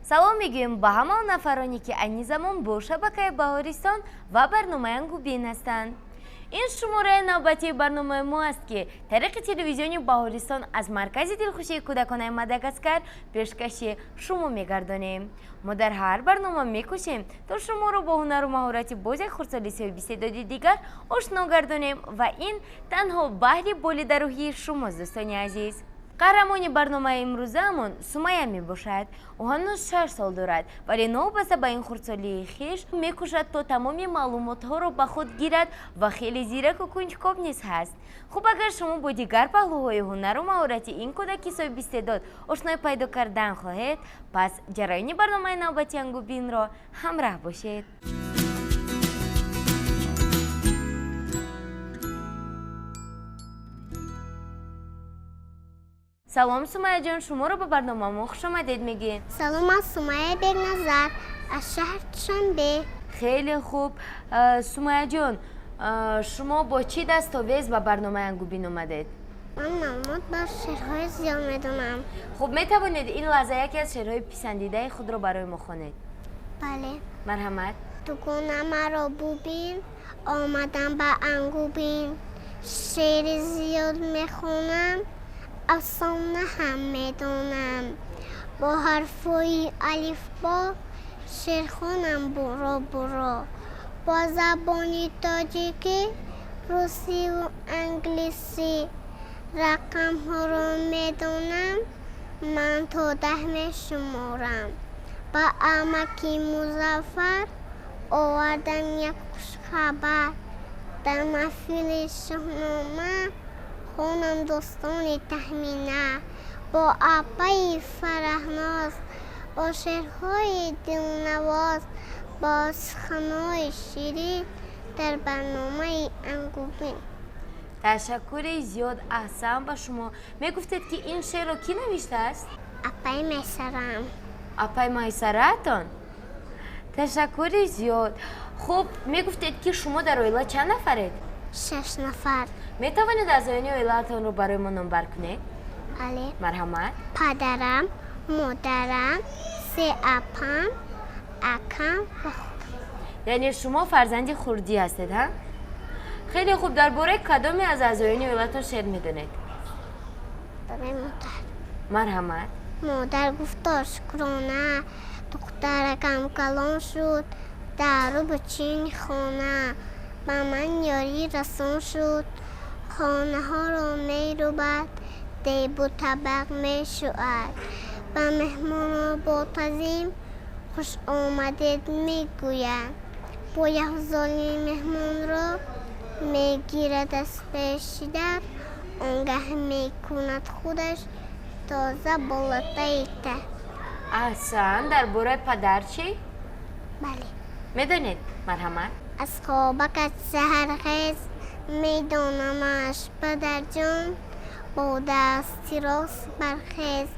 Салом мегӯем ба ҳама нафароне, ки айни замон бо шабакаи Баҳористон ва барномаи Ангубин ҳастанд. Ин шумораи навбатии барномаи мо аст, ки тариқи телевизиони Баҳористон аз маркази дилхушии кӯдаконаи Мадагаскар пешкаши шумо мегардонем. Мо дар ҳар барнома мекӯшем, то шуморо бо ҳунару маҳорати боз як хурдсоли соҳибистеъдоди дигар ошно гардонем ва ин танҳо баҳри болидарӯҳии шумост, дӯстони азиз. Қаҳрамони барномаи имрӯзаамон Сумайя мебошад. Ӯ ҳанӯз 6 сол дорад, вале новобаста ба ин хурдсолии хеш мекӯшад, то тамоми маълумотҳоро ба худ гирад ва хеле зираку кунҷков низ ҳаст. Хуб, агар шумо бо дигар паҳлӯҳои ҳунару маҳорати ин кӯдаки соҳибистеъдод ошноӣ пайдо кардан хоҳед, пас ҷараёни барномаи навбати Ангубинро ҳамраҳ бошед. Салом, Сумайяҷон, шуморо ба барномамо хушомадед мегӯем. Салом, аз Сумайя Бекназар аз шаҳри Душанбе. Хеле хуб. Сумайяҷон, шумо бо чӣ дастовез ба барномаи Ангубин омадед? Ман маълумот ба шеърҳои зиёд медонам. Хуб, метавонед ин лаҳза яке аз шеърҳои писандидаи худро барои мо хонед? Бале. Марҳамат. Дугона маро бубин, омадам ба Ангубин. Шеъри зиёд мехонам, афсона ҳам медонам. Бо ҳарфҳои алифбо шеърхонам буро буро. Бо забони тоҷикӣ, русиву англисӣ рақамҳоро медонам, ман то 10 мешуморам. Ба амаки Музаффар овардам як хушхабар. Дар маҳфили Шоҳнома хонам достони Таҳмина. Бо апаи Фараҳноз, бо шеърҳои дилнавоз, бо суханҳои ширин дар барномаи Ангубин. Ташаккури зиёд, аҳсан ба шумо. Мегуфтед, ки ин шеърро кӣ навиштааст? Апаи Майсарам. Апаи Майсараатон? Ташаккури зиёд. Хуб, мегуфтед, ки шумо дар оила чанд нафаред? 6 нафар. Метавонед аъзоёни оилаатонро барои мо номбар кунед? Бале. Марҳамат. Падарам, модарам, се апам, акам ва худам. Яъне шумо фарзанди хурдӣ ҳастед, ҳа? Хеле хуб, дар бораи кадоме аз аъзоёни оилатон шеър медонед? Барои модар. Марҳамат. Модар гуфто шукрона, духтаракам калон шуд, дару бучини хона, ба ман ёрӣ расон шуд. Хонаҳоро мерӯбад, дебу табақ мешӯяд. Ба меҳмонро бо тазим хуш омадед мегӯяд. Бо яфзоли меҳмонро мегирад аз пеши дар, он гаҳ мекунад худаш тоза болатаи та. Аҳсан, дар бораи падар чӣ? Бале. Медонед? Марҳамат. Аз хобакат саҳархез медонамаш, падарҷон, бо дасти рост бархез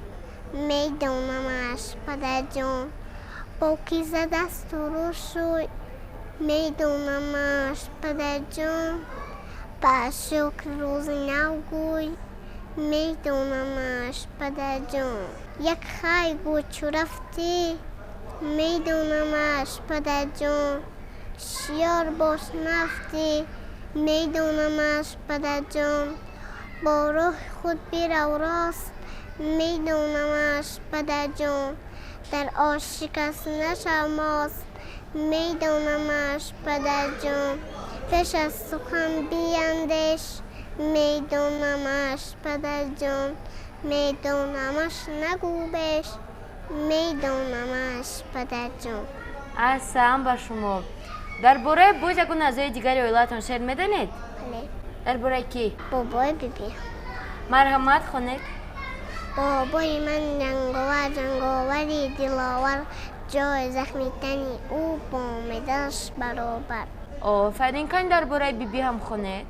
медонамаш, падарҷон, покиза дасту рӯ шӯй медонамаш, падарҷон, ба шукр рӯзи нав гӯй медонамаш, падарҷон, як хай гӯ чу рафтӣ медонамаш, падарҷон, шиёр бош нафтӣ медонамаш, падарҷон, бо роҳи худ бирав рост медонамаш, падарҷон, дар ошикаст нашав мост медонамаш, падарҷон, пеш аз сухан биандеш медонамаш, падарҷон, медонамаш нагӯ беш медонамаш, падарҷон. Аҳсан ба шумо. Дар бораи боз ягон аъзои дигари оилаатон шеър медонед? Бале. Дар бораи кӣ? Бобои биби. Марҳамат, хонед. Бобои ман ҷанговар, ҷанговари диловар, ҷои захми тани ӯ бо медаш баробар. Офарин, кани дар бораи биби ҳам хонед.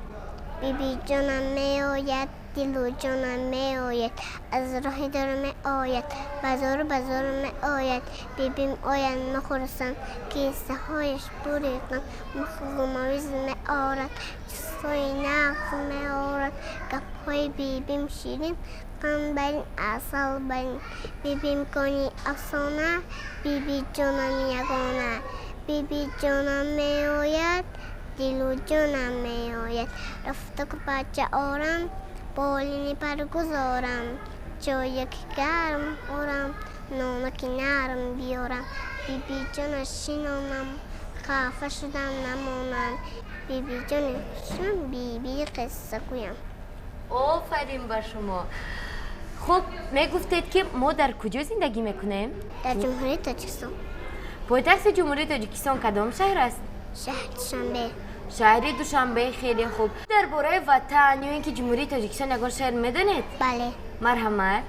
Бибиҷонам меояд, Дилу ҷонам меояд, аз роҳи дур меояд, ба зӯр ба зӯр меояд. Бибим ояд, махӯрсам, кисаҳояш пури ғам, махзумавиз меорад, чизҳои нағз меорад. Гапҳои бибим ширин, қанд барин, асал барин. Бибим кони афсона, биби ҷонам ягона. Биби ҷонам меояд, дилу ҷонам меояд. Рафта курпача орам, болини паргузорам, чояки гарм орам, нонаки нарм биёрам. Бибиҷона шинонам, хафа шудам намонам. Бибиҷони хушам, биби қисса гӯям. Офарин ба шумо. Хуб, мегуфтед, ки мо дар куҷо зиндагӣ мекунем? Дар Ҷумҳурии Тоҷикистон. Пойтахти Ҷумҳурии Тоҷикистон кадом шаҳр аст? Шаҳри Душанбе. Шаҳри Душанбе, хеле хуб. Дар бораи ватан ё ин ки Ҷумҳурии Тоҷикистон ягон шеър медонед? Бале. Марҳамат.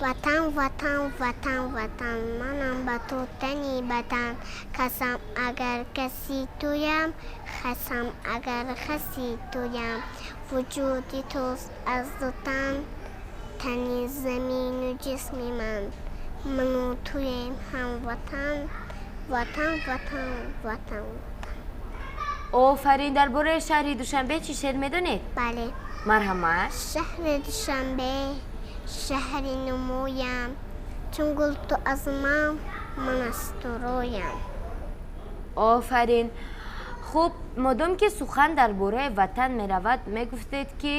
Ватан, Ватан, Ватан, Ватан, манам ба ту тани батан. Касам агар каси туям, хасам агар хаси туям. Вуҷуди туст аз ду тан, тани замину ҷисми ман. Ману туем ҳамватан, Ватан, Ватан, Ватан. Офарин. Дар бораи шаҳри Душанбе чӣ шеър медонед? Бале. Марҳамат. Шаҳри Душанбе, шаҳри нумӯям, чун гул ту аз ман, ман аз ту рӯям. Офарин. Хуб, модом ки сухан дар бораи ватан меравад, мегуфтед, ки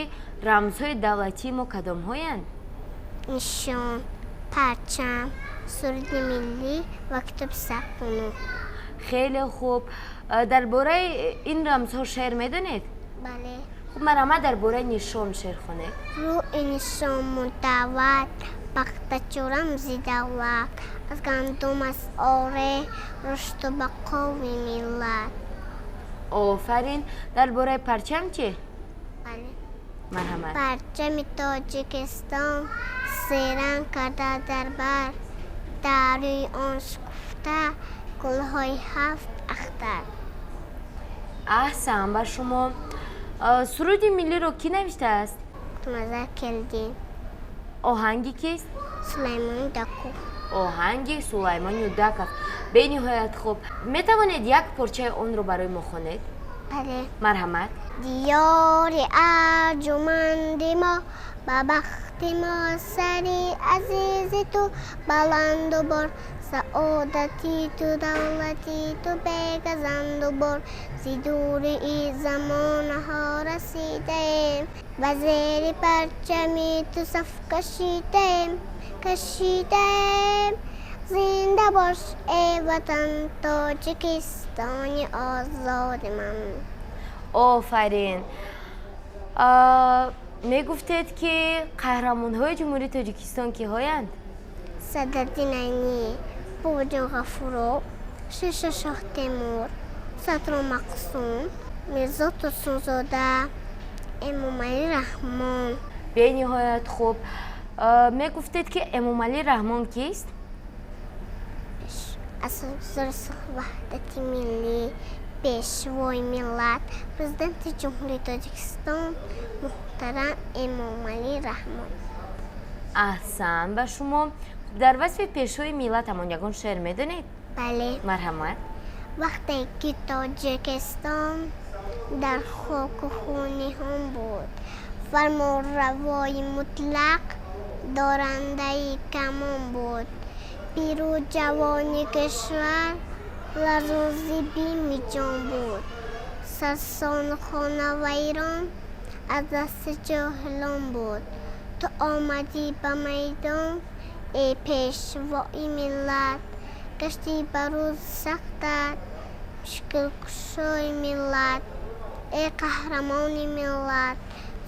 рамзҳои давлатии мо кадомҳоянд? Нишон, парчам, суруди миллӣ ва китоби сарқонун. Хеле хуб. Дар бораи ин рамзҳо шеър медонед? Бале. Хуб, марҳамат, дар бораи нишон шеър хонед. Рӯи нишон мудаввар, пахтачу рамзи давлат, аз гандум аст оре рушду бақои миллат. Офарин. Дар бораи парчам чӣ? Бале. Марҳамат. Парчами Тоҷикистон серанг карда дар бар, дар рӯи он шукуфта гулҳои ҳафт ахтар. Аҳсан ба шумо. Суруди миллиро кӣ навиштааст? Назар Келдин. Оҳанги кист? Сулаймон Юдаков. Оҳанги Сулаймон Юдаков, бениҳоят хуб. Метавонед як порчаи онро барои мо хонед? Бале. Марҳамат. Диёри арҷуманди мо, ба бахти мо сари азизи ту баланду бор, саодати ту, давлати ту бегазанду бор. Зи дурии замонаҳо расидаем, ба зери парчами ту саф кашидаем, кашидаем. Зинда бош, эй Ватан, Тоҷикистони озоди ман. Офарин. Мегуфтед, ки қаҳрамонҳои Ҷумҳурии Тоҷикистон киҳоянд? Садриддин Айнӣ, Бобоҷон Ғафуров, Ширшоҳ Шоҳтемур, Сатро Мақсум, Мирзо Турсунзода, Эмомалӣ Раҳмон. Бениҳоят хуб. Мегуфтед, ки Эмомалӣ Раҳмон кист? Асосгузори сулҳу ваҳдати миллӣ, Пешвои миллат, Президенти Ҷумҳурии Тоҷикистон муҳтарам Эмомалӣ Раҳмон. Аҳсан ба шумо. Дар васфи Пешвои миллатамон ягон шеър медонед? Бале. Марҳамат. Вақте ки Тоҷикистон дар хоку хун ниҳон буд, фармонравои мутлақ, дорандаи камон буд. Пиру ҷавони кишвар ларзон зи бими ҷон буд. Сарсону хона вайрон аз дасти ҷоҳилон буд. Ту омадӣ ба майдон, эй Пешвои миллат, гаштӣ ба рӯзи сахтат мушкилкушои миллат. Эй қаҳрамони миллат,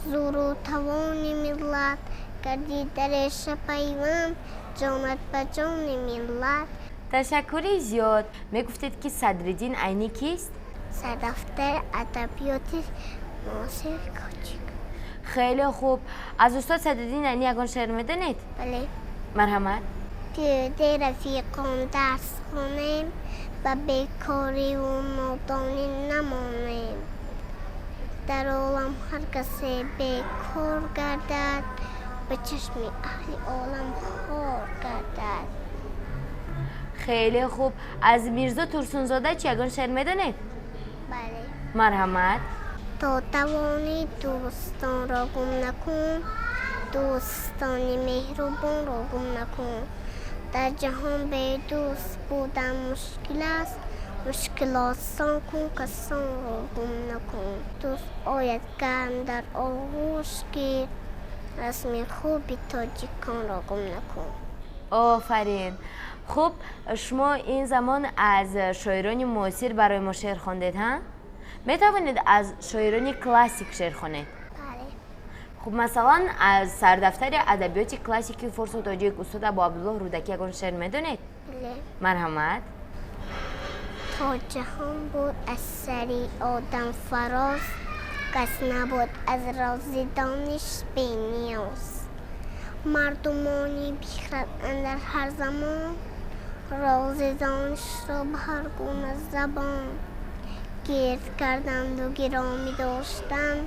зӯру тавони миллат, гардӣ дар реша пайванд ҷонат ба ҷони миллат. Ташаккури зиёд. Мегуфтед, ки Садриддин Айнӣ кист? Сардафтари адабиёти муосири тоҷик. Хеле хуб. Аз устод Садриддин Айнӣ ягон шеър медонед? Бале. Марҳамат. Пиёда, рафиқон, дарс хонем, ба бекориву нодонӣ намонем. Дар олам ҳар касе бекор гардад, ба чашми аҳли олам хор гардад. Хеле хуб. Аз Мирзо Турсунзода чӣ, ягон шеър медонед? Бале. Марҳамат. То тавонӣ, дӯстонро гум накун, дӯстони меҳрубонро гум накун. Дар ҷаҳон бедӯст будан мушкил аст, мушкил осон кун, касонро гум накун. Дӯст ояд, гарм дар оғӯш гир, расми хуби тоҷиконро гум накун. Офарин! Хуб, шумо ин замон аз шоирони муосир барои мо шеър хондед, ҳа? Метавонед аз шоирони классик шеър хонед? Бале. Хуб, масалан, аз сардафтари адабиёти классикии форсу тоҷик устод Абу Абдуллоҳ Рӯдакӣ ягон шеър медонед? Бале. Марҳамат. То ҷаҳон буд аз сари одам фароз, кас набуд аз рози дониш бениёз. Мардумони бихрад андар ҳар замон рози донишро ба ҳар гуна забон гирд карданду гиромӣ доштанд,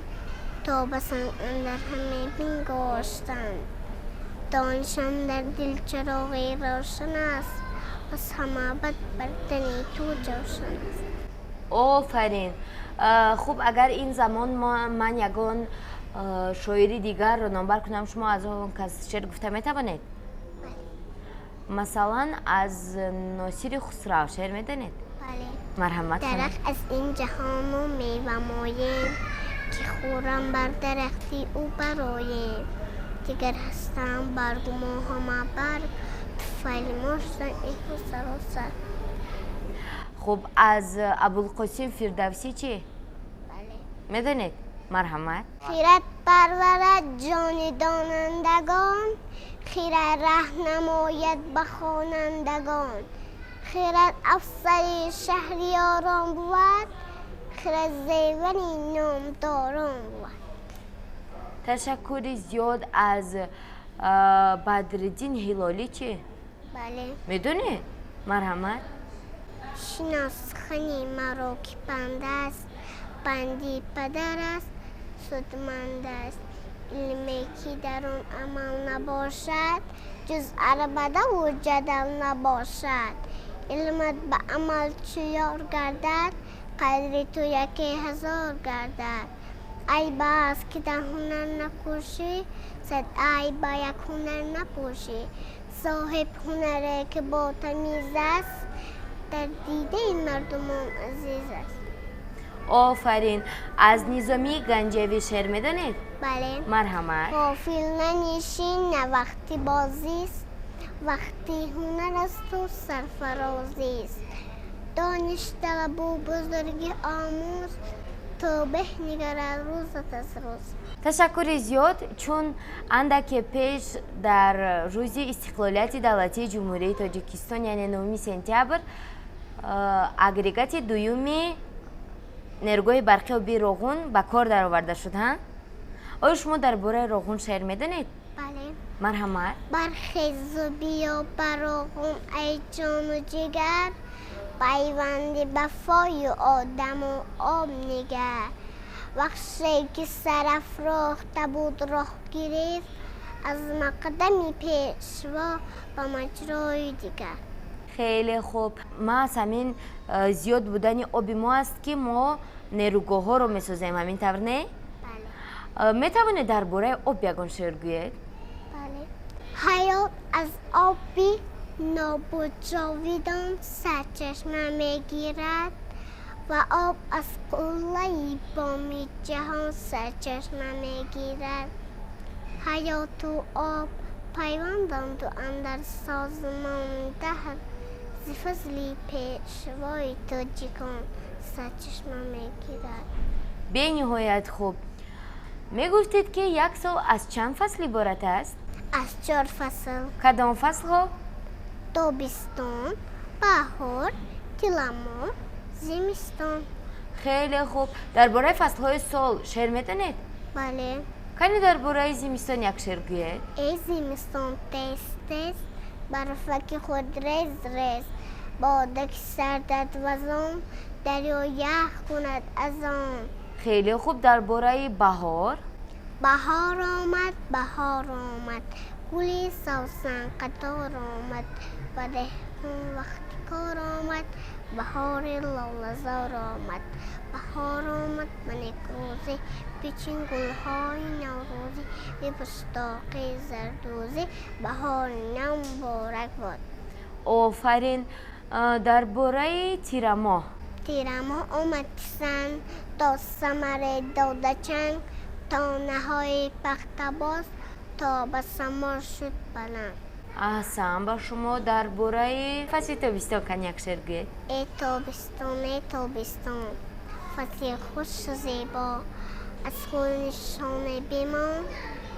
то ба санг андар ҳаме бингоштанд. Дониш андар дил чароғи равшан аст, аз ҳама бад бар тани ту ҷавшан аст. Офарин! Хуб, агар ин замон ман ягон шоири дигарро номбар кунам, шумо аз он кас шеър гуфта метавонед? Бале. Масалан, аз Носири Хусрав шеър медонед? Бале. Марҳамат. Дарахт аз ин ҷаҳону мева моем, ки хӯрам бар дарахти ӯ бароем. Дигар ҳастам баргу мо ҳама барг, туфайли мо шудан инҳо саросар. Хуб, аз Абулқосим Фирдавсӣ чӣ? Бале. Медонед? Марҳамат. Хирад парварад ҷони донандагон, хирад раҳ намояд ба хонандагон. Хирад афсари шаҳриёрон бувад, хирад зевари номдорон бувад. Ташаккури зиёд. Аз Бадриддин Ҳилолӣ чӣ? Бале. Медонед? Марҳамат. Шинос сухани маро, ки панд аст, панди падар аст, судманд аст. Илме ки дар он амал набошад, ҷуз арбадаву ҷадал набошад. Илмат ба амал чу ёр гардад, қадри ту яке ҳазор гардад. Айб аст, ки дар ҳунар накӯшӣ, сад айб ба як ҳунар напӯшӣ. Соҳиб ҳунаре ки бо тамиз аст, дар дидаи мардумон азиз аст. Офарин! Аз Низомии Ганҷавӣ шеър медонед? Бале. Марҳамат. Ғофил нанишин, на вақти бозист, вақти ҳунар асту сарфарозист. Дониш талабу бузургӣ омӯз, то беҳ нигарад рӯзат аз рӯз. Ташаккури зиёд. Чун андаке пеш дар рӯзи истиқлолияти давлатии Ҷумҳурии Тоҷикистон, яъне 9 сентябр, агрегати дуюми нерӯгоҳи барқи обии Роғун ба кор дароварда шуд, ҳа? Оё шумо дар бораи Роғун шеър медонед? Бале. Марҳамат. Бархезу биё ба Роғун, ай ҷону ҷигар, пайванди вафою одаму об нигар. Вахше ки сарафрохта буд, роҳ гирифт аз мақдами пешво ба маҷрои дигар. Хеле хуб. Маҳз ҳамин зиёд будани оби мо аст, ки мо нерӯгоҳҳоро месозем, ҳамин тавр, не? Бале. Метавонед дар бораи об ягон шеър гӯед? Бале. Ҳаёт аз оби нобуд ҷовидон сарчашма мегирад ва об аз қуллаи боми ҷаҳон сарчашма мегирад. Ҳаёту об пайванданду андар созмон даҳр зи фазли пешвои тоҷикон сарчашма мегирад. Бениҳоят хуб. Мегуфтед, ки як сол аз чанд фасл иборат аст? Аз чор фасл. Кадом фаслҳо? Тобистон, баҳор, тиламоҳ, зимистон. Хеле хуб. Дар бораи фаслҳои сол шеър медонед? Бале. Кани, дар бораи зимистон як шеър гӯед. Эй зимистон, тез тез барфаки худ рез рез, бодаки сардат вазон, дарё ях кунад аз он. Хеле хуб. Дар бораи баҳор? Баҳор омад, баҳор омад, гули савсан қатор омад, ба деҳқон вақти кор омад, баҳори лолазор омад. Баҳор омад ба некрӯзӣ, бичин гулҳои наврӯзӣ, бипуштоқи зардӯзӣ, баҳори нав муборак бод. Офарин. Дар бораи тирамоҳ? Тирамоҳ омад санг, то самаре дода чанг, тонаҳои пахтабоз то ба само шуд баланд. Аҳсан ба шумо. Дар бораи фасли тобистон кани як шеър гӯед. Э тобистон, э тобистон, фасли хушу зебо, аз худ нишоне бимон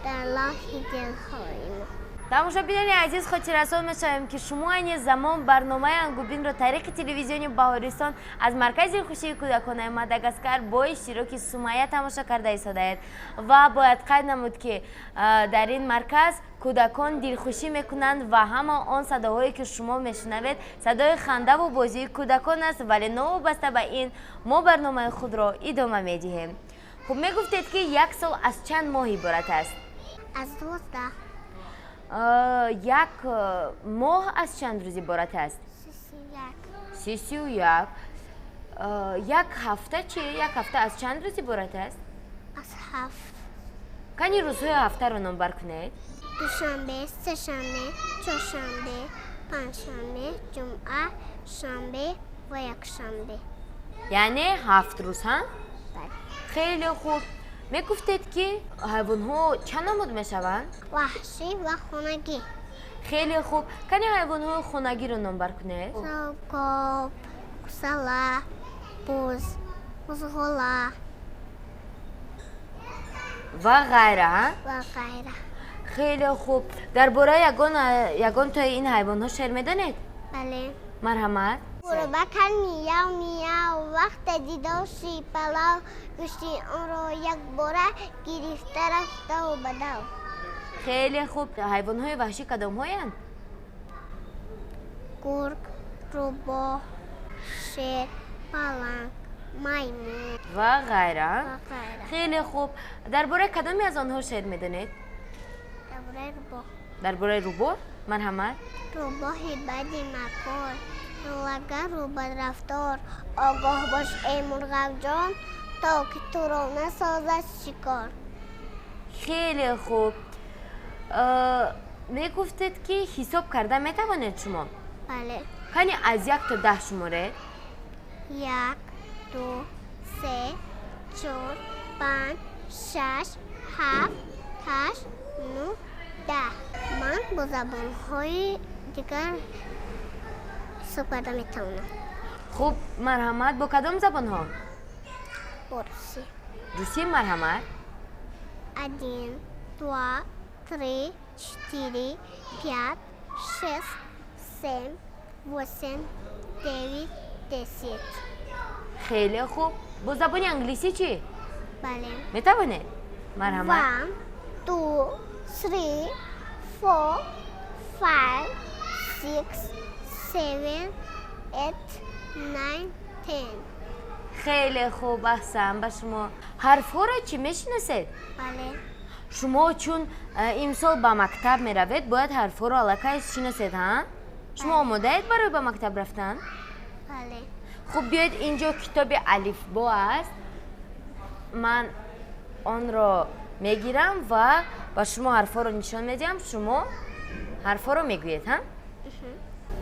дар лавҳи дилҳои мо. Тамошобинони азиз, хотиррасон мешавем, ки шумо айни замон барномаи Ангубинро тариқи телевизиони Баҳористон аз маркази хушии кӯдаконаи Мадагаскар бо иштироки Сумайя тамошо карда истодаед. Ва бояд қайд намуд, ки дар ин марказ кӯдакон дилхушӣ мекунанд ва ҳама он садоҳое, ки шумо мешунавед, садои хандаву бозии кӯдакон аст, вале новобаста ба ин мо барномаи худро идома медиҳем. Хуб, мегуфтед, ки як сол аз чанд моҳ иборат аст? Аз 12. Як моҳ аз чанд рӯз иборат аст? 31. 31. Як ҳафта чи? Як ҳафта аз чанд рӯз иборат аст? Аз 7. Кани рӯзҳои ҳафтаро номбар кунед. Душанбе, сешанбе, чоршанбе, панҷшанбе, ҷумъа, шанбе ва якшанбе. Яъне 7 рӯз, ҳа? Бале. Хеле хуб. Мегуфтед, ки ҳайвонҳо чанд намуд мешаванд? Ваҳшӣ ва хонагӣ. Хеле хуб. Кани ҳайвонҳои хонагиро номбар кунед. Гов, гӯсала, буз, бузғола. Ва ғайра, ҳа? Ва ғайра. Хеле хуб. Дар бораи ягонтои ин ҳайвонҳо шеър медонед? Бале. Марҳамат. Гурба кард мияв мияв, вақте дидоши палав, гӯшти онро якбора гирифта рафтаву ба дав. Хеле хуб. Ҳайвонҳои ваҳшӣ кадомҳоянд? Гург, рӯбоҳ, шер, паланг, маймун. Ва ғайра. Ва ғайра. Хеле хуб. Дар бораи кадоме аз онҳо шеър медонед? Дар бораи рӯбоҳ. Дар бораи рӯбоҳ? Марҳамат. Рӯбоҳи бади макор, ҳилагару бадрафтор, огоҳ бош, эй мурғабҷон, то ки туро насозад шикор. Хеле хуб. Мегуфтед, ки ҳисоб карда метавонед шумо? Бале. Кани аз 1 то 10 шуморед. 1, 2, 3, 4, 5, 6, 7, 8, 9, 10. Ман бо забонҳои дигар ҳисоб карда метавонам. Хуб, марҳамат, бо кадом забонҳо? Бо русӣ. Русӣ, марҳамат. 1, 2, 3, 4, 5, 6, 7, 8, 9, 10. Хеле хуб. Бо забони англисӣ чӣ? Бале. Метавонед? Марҳамат. 1, 2, 3, 4, 5, 6, 7, 8, 9, 10. Хеле хуб, аҳсан ба шумо. Ҳарфҳоро чӣ, мешиносед? Бале. Шумо чун имсол ба мактаб меравед, бояд ҳарфҳоро аллакай шиносед, ҳа? Шумо омодаед барои ба мактаб рафтан? Бале. Хуб, биёед, инҷо китоби алифбо аст, ман онро мегирам ва ба шумо ҳарфҳоро нишон медиҳам, шумо ҳарфҳоро мегӯед, ҳа?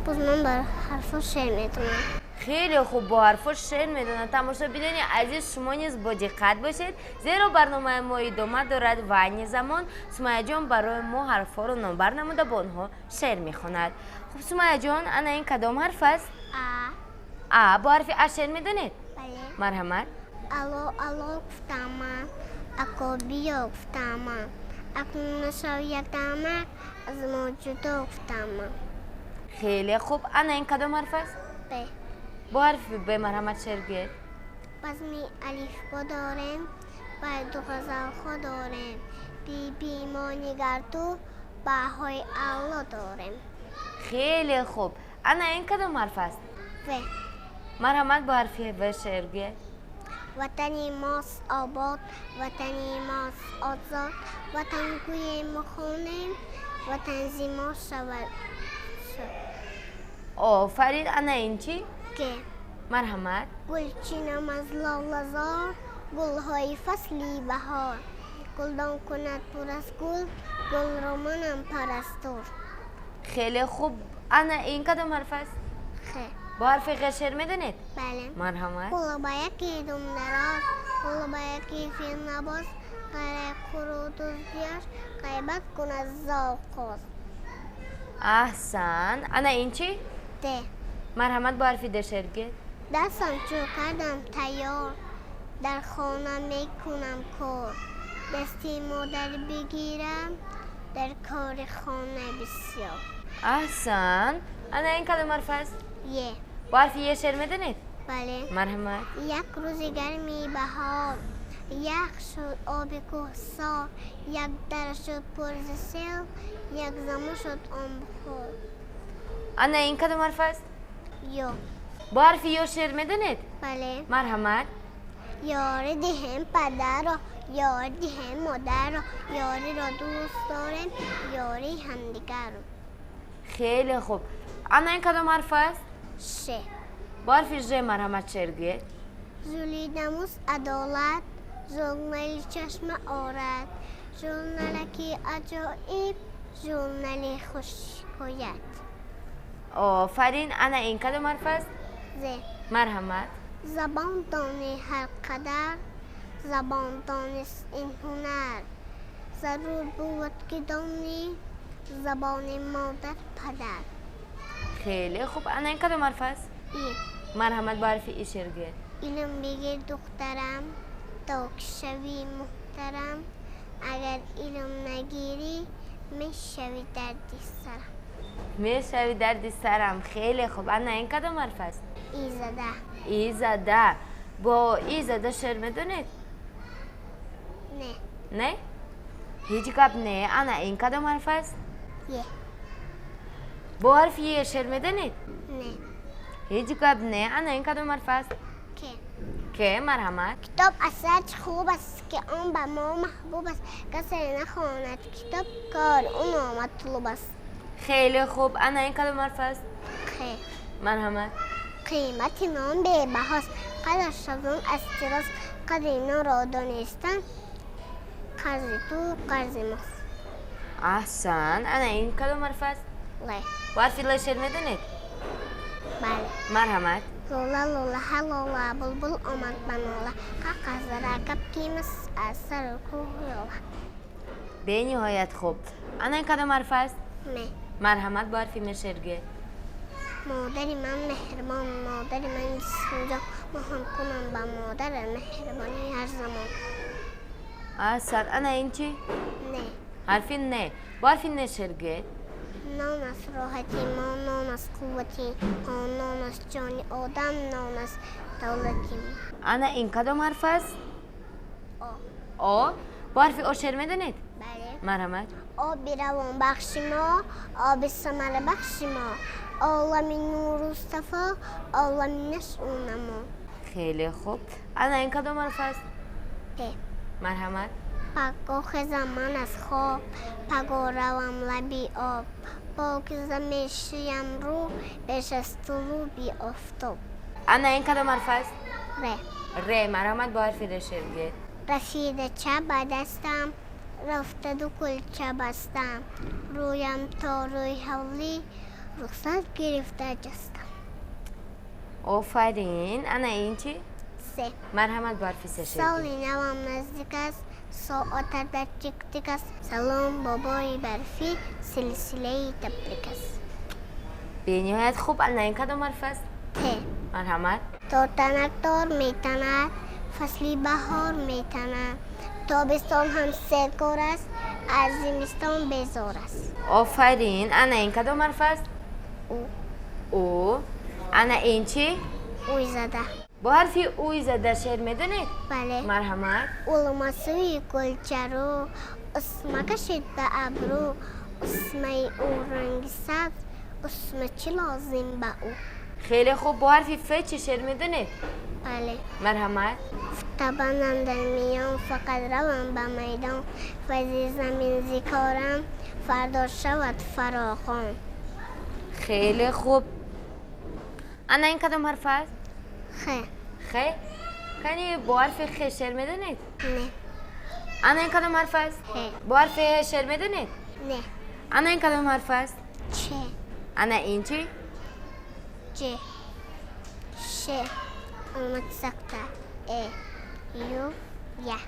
Боз ман бар ҳарфҳо шеър медонам. Хеле хуб, бо ҳарфҳо шеър медонад. Тамошобинони азиз, шумо низ бо диққат бошед, зеро барномаи мо идома дорад ва айни замон Сумайяҷон барои мо ҳарфҳоро номбар намуда, бо онҳо шеър мехонад. Хуб, Сумайяҷон, ана ин кадом ҳарф аст? А. А. Бо ҳарфи А шеър медонед? Бале. Марҳамат. Алло, алло гуфтам ман, ако биё гуфтам ман, акнун нашав якдамак аз мо ҷудо гуфтам ман. Хеле хуб. Ана ин кадом ҳарф аст? Б. Бо ҳарфи Б марҳамат, шеър гӯед. Базми алифбо дорем, байду ғазалҳо дорем, биби мо нигар ту баҳои алло дорем. Хеле хуб. Ана ин кадом ҳарф аст? В. Марҳамат, бо ҳарфи В шеър гӯед. Ватани мост обод, ватани мост озод. Ватан гӯем хонем, ватан зи мо шавад. Офарин. Ана ин чӣ? Г. Марҳамат. Гулчинам аз лолазор, гулҳои фасли баҳор. Гулдон кунад пур аз гул, гулро манам парастор. Хеле хуб. Ана ин кадом ҳарф аст? Х. Бо ҳарфи ғ шеър медонед? Бале. Марҳамат. Ғулбаяки думдароз, ғулбаяки филнабоз, ғайри қуруту зиёш, ғайбат кунад зовқоз. Аҳсан. Ана ин чӣ? Д. Марҳамат, бо ҳарфи д шеър гӯед. Дастам чӯ кардам тайёр, дар хона мекунам кор. Дасти модар бигирам, дар кори хона бисёр. Аҳсан. Ана ин кадом ҳарф аст? Е. Бо ҳарфи е шеър медонед? Бале. Марҳамат. Як рӯзи гарми баҳор, ях шуд оби кӯҳсор, як дара шуд пур зи сел, як замон шуд он бухор. Ана ин кадом ҳарф аст? Ё. Бо ҳарфи ё шеър медонед? Бале. Марҳамат. Ёрӣ диҳем падарро, ёрӣ диҳем модарро, ёриро дӯст дорем, ёрии ҳамдигарро. Хеле хуб. Ана ин кадом ҳарф аст? Ш. Бо ҳарфи ж марҳамат шеър гӯед. Зулидамуст адолат, журнали чашма орад, журналаки аҷоиб, журнали хушҳикоят. Офарин. Ана ин кадом ҳарф аст? З. Марҳамат. Забон дони ҳар қадар, забон донист ин ҳунар. Зарур бувад ки донӣ забони модар падар. Хеле хуб. Ана ин кадом ҳарф аст? И. Марҳамат, бо ҳарфи и шеър гӯед. Илм бигир, духтарам, то ки шавӣ муҳтарам. Агар илм нагирӣ, мешавӣ дарди сарам. Мешавӣ дарди сарам. Хеле хуб. Ана ин кадом ҳарф аст? И зада. И зада. Бо и зада шеър медонед? Не. Не, ҳеҷ гап не. Ана ин кадом ҳарф аст? Е. Бо ҳарфи е шеър медонед? Не. Ҳеҷ гап не. Ана ин кадом ҳарф аст? К. К. Марҳамат. Китоб асарчи хуб аст, ки он ба мо маҳбуб аст. Касе нахонад китоб, кори ӯ номатлуб аст. Хеле хуб. Ана ин кадом ҳарф аст? Қ. Марҳамат. Қимати нон бебаҳост, қадраш шавон аз тирост. Қадри нонро донистан қарзи ту, қарзи мост. Аҳсан. Ана ин кадом ҳарф аст? Л. Бо ҳарфи л шеър медонед? Бале. Марҳамат. Лола, лола, ҳалола, булбул омад ба нола. Қақазара кабкимас аз сару кӯҳ ёла. Бениҳоят хуб. Ана ин кадом ҳарф аст? М. Марҳамат, бо ҳарфи м шеър гӯед. Модари ман меҳрибон, модари ман ҷисмуҷон. Маҳам кунам ба модар меҳрибонӣ ҳар замон. Аҳсан. Ана ин чӣ? Н. Ҳарфи н. Бо ҳарфи н шеър гӯед. Нон аст роҳати мо, нон аст қуввати мо, нон аст ҷони одам, нон аст давлати мо. Ана ин кадом ҳарф аст? О. О. Бо ҳарфи о шеър медонед? Бале. Марҳамат. Оби равонбахши мо, оби самарабахши мо, олами нуру сафо, олами нашъу намо. Хеле хуб. Ана ин кадом ҳарф аст? П. Марҳамат. Пагоҳ хезам ман аз хоб, пагоҳ равам лаби об, покиза мешӯям рӯ пеш аз тулӯби офтоб. Ана ин кадом ҳарф аст? Р. Р. Марҳамат, бо ҳарфи р шеър гӯед. Рафидача ба дастам, рафта ду кулча бастам, рӯям то рӯи ҳавлӣ рухсат гирифта ҷастам. Офарин. Ана ин чӣ? С. Марҳамат, бо ҳарфи с шеър Соли гӯед. навам наздик аст, соата дар тик-тик аст. Салом, бобои барфӣ, силсилаи табрик аст. Бениҳоят хуб. Ана ин кадом ҳарф аст? Т. Марҳамат. Тортанактор метанад, фасли баҳор метанад, тобистон ҳам серкор аст, аз зимистон безор аст. Офарин. Ана ин кадом ҳарф аст? У. Ӯ. Ана ин чӣ? Уй зада. Бо ҳарфи уй зада шеър медонед? Бале. Марҳамат. Улмасӯи гулчарӯ, усма кашид ба абрӯ, усмаи ӯ ранги сабз, усма чӣ лозим ба ӯ? Хеле хуб. Бо ҳарфи Ф чӣ шеър медонед? Бале. Марҳамат. Табанам дар миён, фақат равам ба майдон, файзи замин зикорам, фардо шавад фарохон. Хеле хуб. Ана ин кадом ҳарф аст? Х. Х. Кани, бо ҳарфи Х шеър медонед? Не. Ана ин кадом ҳарф аст? Ҳ. Бо ҳарфи Ҳ шеър медонед? Не. Ана ин кадом ҳарф аст? Ч. Ана ин чӣ? Ҷ. Ш. Аломати сакта. Э. Ю. Я.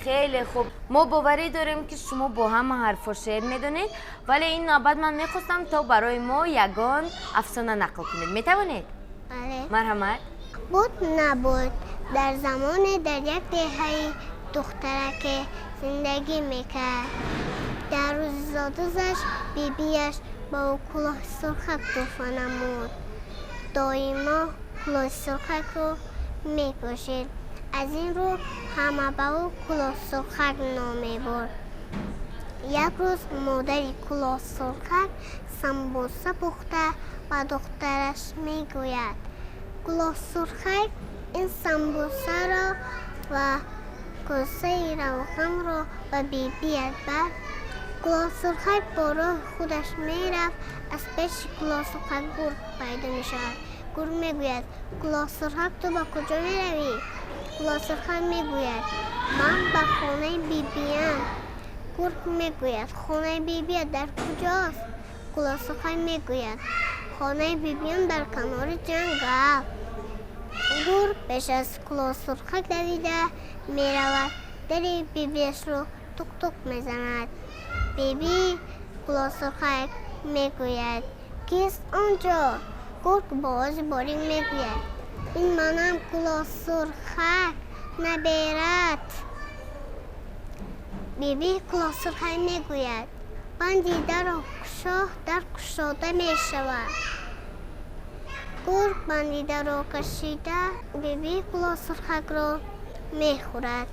Хеле хуб. Мо боварӣ дорем, ки шумо бо ҳама ҳарфҳо шеър медонед, вале ин навбат ман мехостам, то барои мо ягон афсона нақл кунед. Метавонед? Бале. Марҳамат. Буд, набуд, дар замоне дар як деҳаи духтараке зиндагӣ мекард. Дар рӯзи зодрӯзаш бибиаш ба ӯ кӯлоҳи сурхак тӯҳфа намуд. Доимо кӯлоҳи сурхакро мепӯшид. Аз ин рӯ ҳама ба ӯ Кӯлоҳсурхак ном мебурд. Як рӯз модари Кӯлоҳсурхак самбуса пухта ба духтараш мегӯяд: «Кӯлоҳсурхак, ин самбусаро ва косаи равғанро ба бибият бар». Кӯлоҳсурхак бо роҳи худаш мерафт. Аз пеши Кӯлоҳсурхак гург пайдо мешавад. Гург мегӯяд: «Кӯлоҳсурхак, ту ба куҷо меравӣ?» Кӯлоҳсурхак мегӯяд: «Ман ба хонаи бибиям». Гург мегӯяд: «Хонаи бибият дар куҷост?» Кӯлоҳсурхак мегӯяд: «Хонаи бибиям дар канори ҷангал». Гург пеш аз Кӯлоҳсурхак давида меравад, дари бибиашро тук-тук мезанад. Бибии Кӯлоҳсурхак мегӯяд: «Кист он ҷо?» Гург бо овози борик мегӯяд: «Ин манам, Кӯлоҳсурхак, наберат». Бибии Кӯлоҳсурхак мегӯяд: «Банди дарро кушо, дар кушода мешавад». Гург банди дарро кашида, бибии Кӯлоҳсурхакро мехӯрад.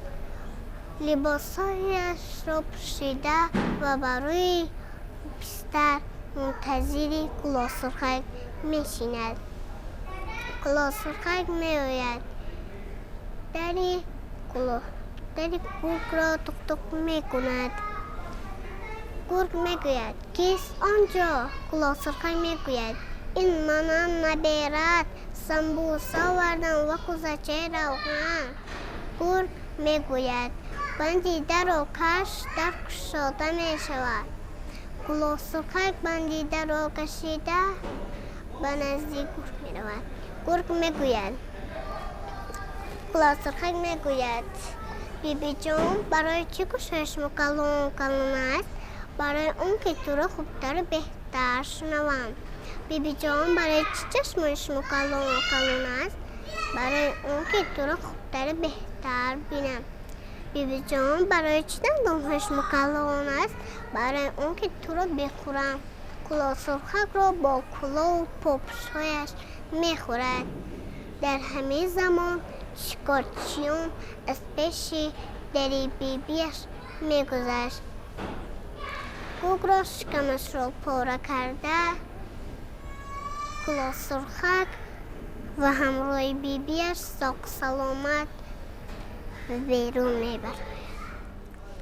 Либосҳояшро пӯшида ва ба рӯи бистар мунтазири Кӯлоҳсурхак мешинад. Кӯлоҳсурхак меояд, дари гургро тук-тук мекунад. Гург мегӯяд: «Кист он ҷо?» Кӯлоҳсурхак мегӯяд: «Ин манам, наберат, самбуса овардам ва кӯзачаи равған». Гург мегӯяд: «Банди дарро каш, дар кушода мешавад». Кӯлоҳсурхак банди дарро кашида, ба назди гург меравад. Гург мегӯяд, Кӯлоҳсурхак мегӯяд: «Бибиҷон, барои чӣ гӯшҳои шумо калон калон аст?» «Барои он ки туро хубтару беҳтар шунавам». «Бибиҷон, барои чӣ чашмони шумо калон калон аст?» «Барои он ки туро хубтару беҳтар бинам». «Бибиҷон, барои чӣ дандонҳои шумо калон аст?» «Барои он ки туро бихӯрам». Кӯлоҳсурхакро бо кӯлоҳу попӯшҳояш мехӯрад. Дар ҳамин замон шикорчиён аз пеши дари бибиаш мегузашт. Гургро шикамашро пора карда, Кӯлоҳсурхак ва ҳамроҳи бибиаш соғ-саломат берун мебарад.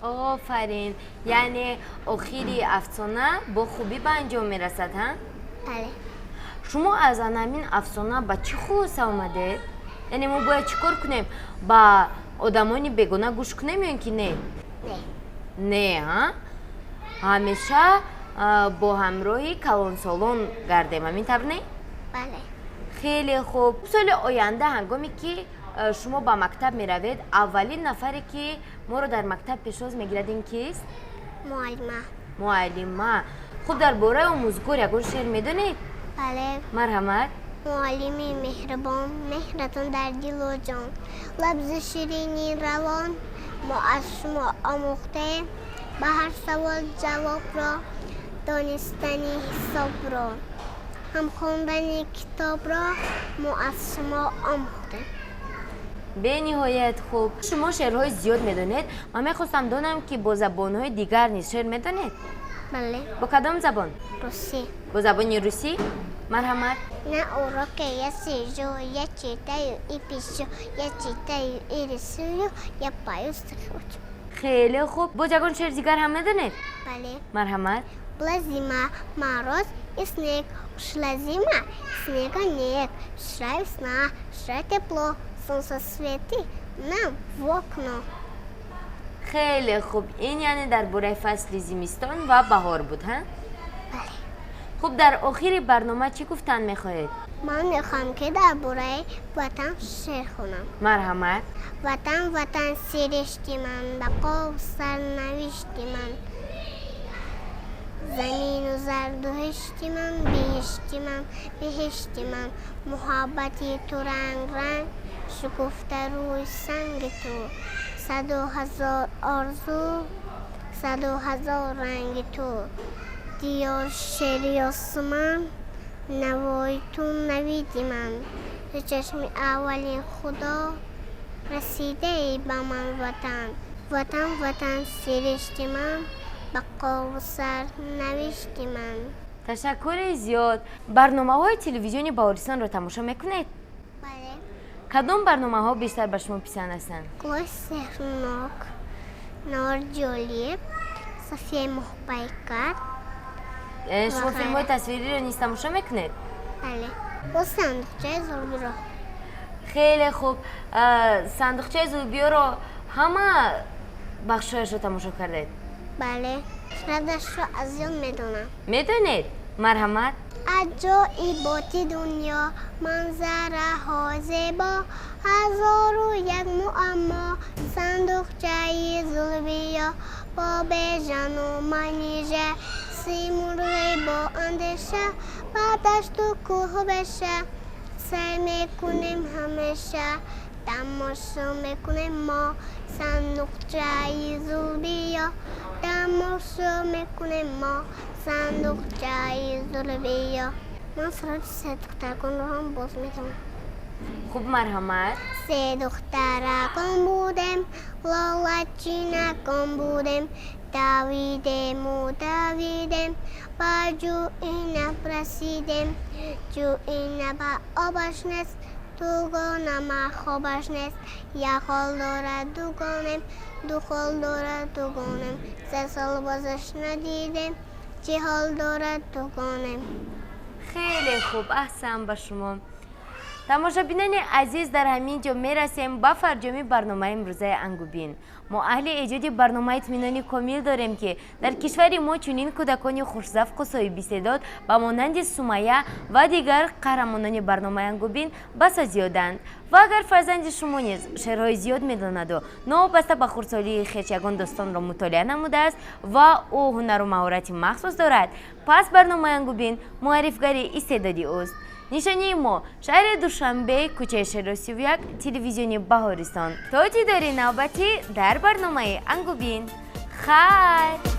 Офарин! Яъне охири афсона бо хубӣ ба анҷом мерасад, ҳа? Бале. Шумо аз анамин афсона ба чӣ хулоса омадед? Яъне мо бояд чӣ кор кунем? Ба одамони бегона гӯш кунем ё ин ки не? Не. Не, ҳа? Ҳамеша бо ҳамроҳи калонсолон гардем, ҳамин тавр, не? Бале. Хеле хуб. Соли оянда, ҳангоме ки шумо ба мактаб меравед, аввалин нафаре, ки моро дар мактаб пешвоз мегирад, ин кист? Муаллима. Муаллима. Хуб, дар бораи омӯзгор ягон шеър медонед? Бале. Марҳамат. Муаллими меҳрубон, меҳратон дар дилу ҷон, лабзи ширини равон мо аз шумо омӯхтем, ба ҳар савол ҷавобро, донистани ҳисобро, ҳам хондани китобро мо аз шумо омӯхтем. Бениҳоят хуб. Шумо шеърҳои зиёд медонед. Ман мехостам донам, ки бо забонҳои дигар низ шеър медонед? Бале. Бо кадом забон? Русӣ. Бо забони русӣ? Марҳамат. На уроке я сижу, я читаю и пишу, я читаю и рисую, я пою, стихи учу. Хеле хуб. Боз ягон шеъри дигар ҳам медонед? Бале. Марҳамат. Была зима, мороз и снег. Ушла зима, снега нет. Шла весна, шла тепло, солнце светит нам в окно. Хеле хуб. Ин яъне дар бораи фасли зимистон ва баҳор буд, ҳа? Бале. Хуб, дар охири барнома чӣ гуфтан мехоҳед? Ман мехоҳам, ки дар бораи ватан шеър хонам. Марҳамат. Ватан, ватан, сиришти ман, бақову сарнавишти ман, замину зардуҳишти ман, биҳишти ман, биҳишти ман. Муҳаббати ту ранг ранг шукуфта рӯи санги ту, саду ҳазор орзу, саду ҳазор ранги ту. Диёр, шери осман, навои ту, навиди ман, зи чашми аввалин худо расидаи ба ман ватан. Ватан, ватан, сиришти ман, бақову сарнавишти ман. Ташаккури зиёд. Барномаҳои телевизиони Баҳористонро тамошо мекунед? Бале. Кадом барномаҳо бештар ба шумо писанд ҳастанд? Гулои сеҳрнок, Навори ҷолиб, Софияи моҳпайкар. Шумо филмҳои тасвириро низ тамошо мекунед? Бале, бо Сандуқчаи зулбиро. Хеле хуб. Сандуқчаи зулбиёро ҳама бахшҳояшро тамошо кардед? Бале, радашро аз ёд медонам. Медонед? Марҳамат. Аҷоиботи дунё, манзараҳо зебо, ҳазору як муаммо, сандуқчаи зулбиё, бо Бежану Манижа, Симурғи бо андеша, ба дашту кӯҳу беша сайр мекунем ҳамеша, тамошо мекунем мо сандуқчаи зулбиё, тамошо мекунем мо сандуқчаи зулбиё. Ман суруди се духтараконро ҳам боз метавонам. Хуб, марҳамат. Се духтаракон будем, лолачинакон будем, давидему, давидем, ба ҷӯи наб расидем. Ҷӯи наба обаш нест, дугонама хобаш нест. Як хол дорад дугонем, ду хол дорад дугонем, се сол бозаш надидем, чӣ ҳол дорад дугонем. Хеле хуб, аҳсан ба шумо. Тамошобинони азиз, дар ҳамин ҷо мерасем ба фарҷоми барномаи имрӯзаи Ангубин. Мо аҳли эҷоди барнома итминони комил дорем, ки дар кишвари мо чунин кӯдакони хушзавқу соҳибистеъдод ба монанди Сумая ва дигар қаҳрамонони барномаи Ангубин басо зиёданд. Ва агар фарзанди шумо низ шеърҳои зиёд медонаду новобаста ба хурдсолии хеш ягон достонро мутолиа намудааст ва ӯ ҳунару маҳорати махсус дорад, пас барномаи Ангубин муаррифгари истеъдоди ӯст. Нишонии мо: шаҳри Душанбе, кӯчаи Шеро 31, телевизиони Баҳористон. То дидори навбатӣ дар барномаи Ангубин, хайр.